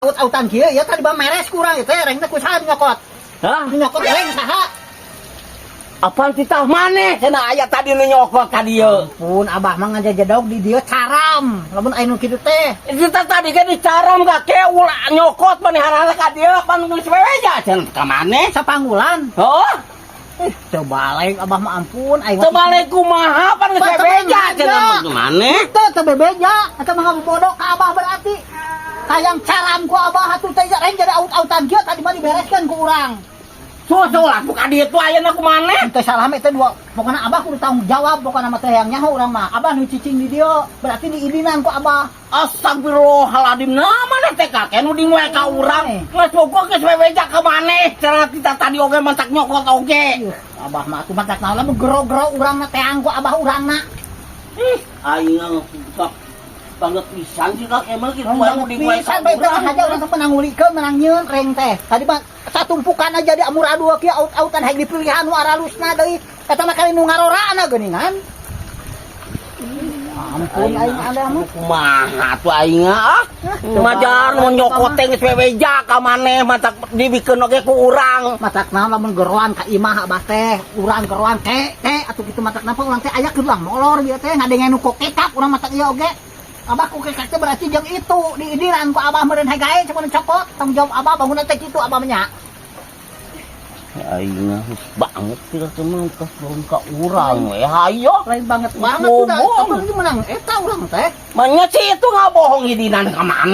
Aut-autan kieu ya tadi mah meres kurang ieu teh, reng teh ku saha nyokot? Hah? Nu nyokot reng saha? Apaan titah maneh cenah aya tadi nu nyokot ka dieu? Pun Abah mah ngajajedog di dieu caram. Lamun aya nu kitu teh. Kita tadi kan dicaram ka ke ulah nyokot manehanana ka dieu, pan geus bebeja cenah ka maneh. Sapanggulan. Oh, Ih, teu balik Abah mah, ampun aing. Teu balik kumaha, pan geus Pan teu bebeja bebeja. Cenah ka maneh. Teu teu bebeja, eta mah ngabodoh ka Abah berarti. Hayang caram ku Abah atuh teh, reng jadi aut-autan kieu tadi mah dibereskeun ku urang. Susul atuh ka dieu tuh ayeuna ku maneh. Teu salah mah teh dua. Pokoknya Abah kudu tanggung jawab, pokoknya mah teh yang nyaho urang mah. Abah nu cicing di dieu, berarti diidinan ku Abah. Astagfirullahaladzim, nah maneh teh kakek nu dingwe ka urang. Geus bogoh geus bebeja ka maneh. Cenah kita tadi oge mantak nyokot oge. Yuh, Abah mah atuh matak naon lamun gero-gero urang na teang ku Abah urangna. Ih, aing mah banget pisan sih kakek mah kitu wae nu dingwe ka Pisan bae teh urang. Aja urang teh menang ngulikeun, menang nyieun reng teh. Tadi mah satumpukan aja di amburadul kieu aut-autan, hayang dipilihan nu aralusna deui. Eta mah kali nu ngarorana geuningan. Ampun aing ada mah. Kumaha tuh aing ah? Majar nu nyokot teh geus bebeja ka maneh, matak dibikeun oge ku urang. Matak naon lamun geroan ka imah Abah teh, urang geroan teh teh atuh kitu, matak napa urang teh aya keur lah molor bieu teh ngadenge nu kokekap urang matak ieu oge. Abah ku kekak teh berarti jeung itu diidiran ku Abah meureun hegae cuma cokot tanggung jawab Abah bangunan teh kitu Abah mah nya. Aing mah banget sih kakek mah turun ka urang we hayo. Lain banget banget udah, Bohong. tapi menang eta urang teh. Manya sih itu ngabohong idinan ka maneh.